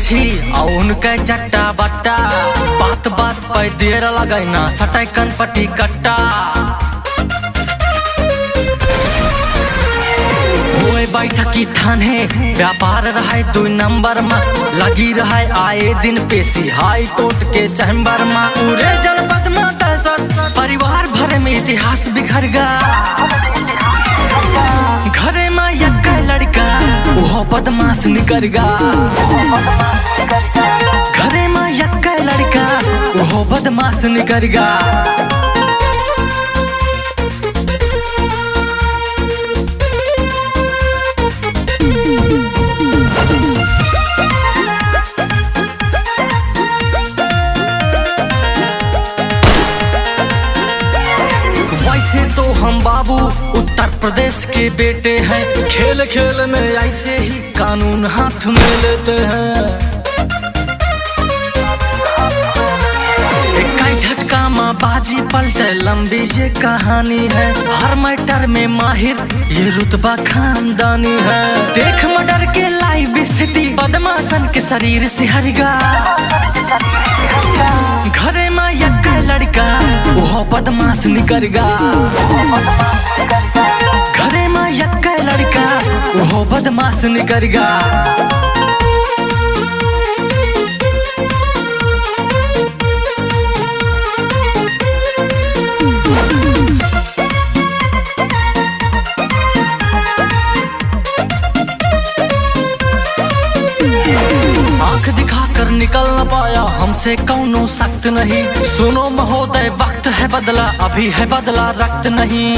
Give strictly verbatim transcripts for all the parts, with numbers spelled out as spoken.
बैठी अउ उनके चट्टा बट्टा, बात बात पे देर लगैना, सटै कनपटी कट्टा। होए बैठकी थाने, व्यापार रहै दुई नंबर मा, लगी रहै आए दिन पेशी हाई कोर्ट के चैम्बर मा। पूरे जनपद मा दहशत, परिवार भर में इतिहास बिखर गा। घरे मा यक्कै लड़का, उहो बदमाश निकर गा। घरे मा यक्कै लड़का, उहो बदमाश निकर गा। वैसे तो हम बाबू उत्तर प्रदेश के बेटे हैं, खेल खेल में ऐसे ही कानून हाथ में लेते हैं। एक झटका मा बाजी पलटे, लंबी ये कहानी है। हर मैटर में माहिर, ये रुतबा खानदानी है। देख मर्डर के लाइव स्थिति, बदमाशन के शरीर सिहर गा। घरे मा यक्कै लड़का, उहो बदमाश निकर गा। घरे मा यक्कै लड़का, उहो बदमाश निकर गा। आँख दिखाकर निकल न पाया, हमसे कौनो सख्त नहीं। सुनो महोदय, वक्त है बदला, अभी है बदला, रक्त नहीं।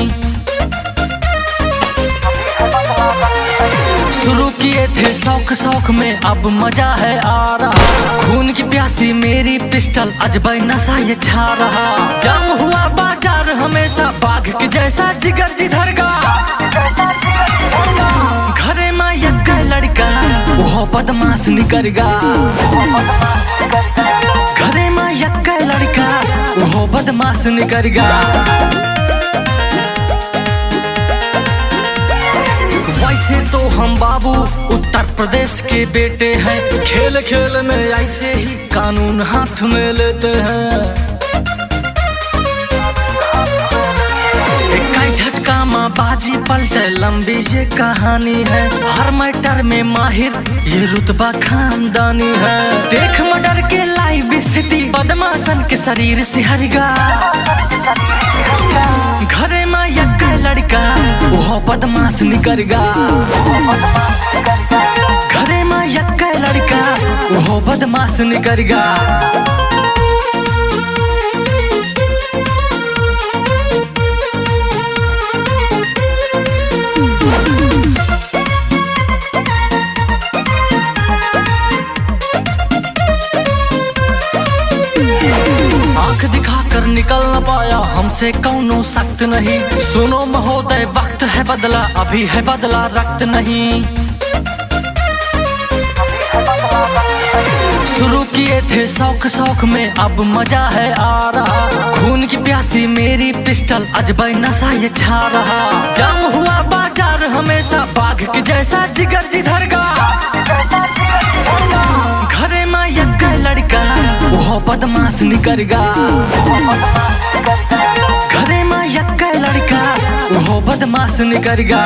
शुरू किए थे शौक शौक में, अब मजा है आ रहा। खून की प्यासी मेरी पिस्टल, अजबै नशा ये छा रहा। जाम हुआ बाजार हमेशा, बाघ के जैसा जिगर जिधर गा। घरे मा यक्कै लड़का, उहो बदमाश निकर गा। घरे मा यक्कै लड़का, उहो बदमाश निकर गा। वैसे तो हम बाबू उत्तर प्रदेश के बेटे हैं, खेल खेल में ऐसे ही कानून हाथ में लेते हैं। एक झटका मा बाजी पलटे, लंबी ये कहानी है। हर मैटर में माहिर, ये रुतबा खानदानी है। देख मर्डर के लाइव स्थिति, बदमाशन के शरीर सिहर गा। घरे मा यक्कै लड़का, उहो बदमाश निकर गा। घरे मा यक्कै लड़का, उहो बदमाश निकर गा। आँख दिखाकर निकल न पाया, हमसे कौनो सख्त नहीं। सुनो महोदय, वक्त है बदला, अभी है बदला, रक्त नहीं। शुरू किए थे शौक शौक में, अब मजा है आ रहा। खून की प्यासी मेरी पिस्टल, अजबै नशा ये छा रहा। जाम हुआ बाजार हमेशा, बाघ के जैसा जिगर जिधर गा। घरे मा यक्कै लड़का, उहो बदमाश निकर गा। घरे मा यक्कै लड़का, उहो बदमाश निकर गा।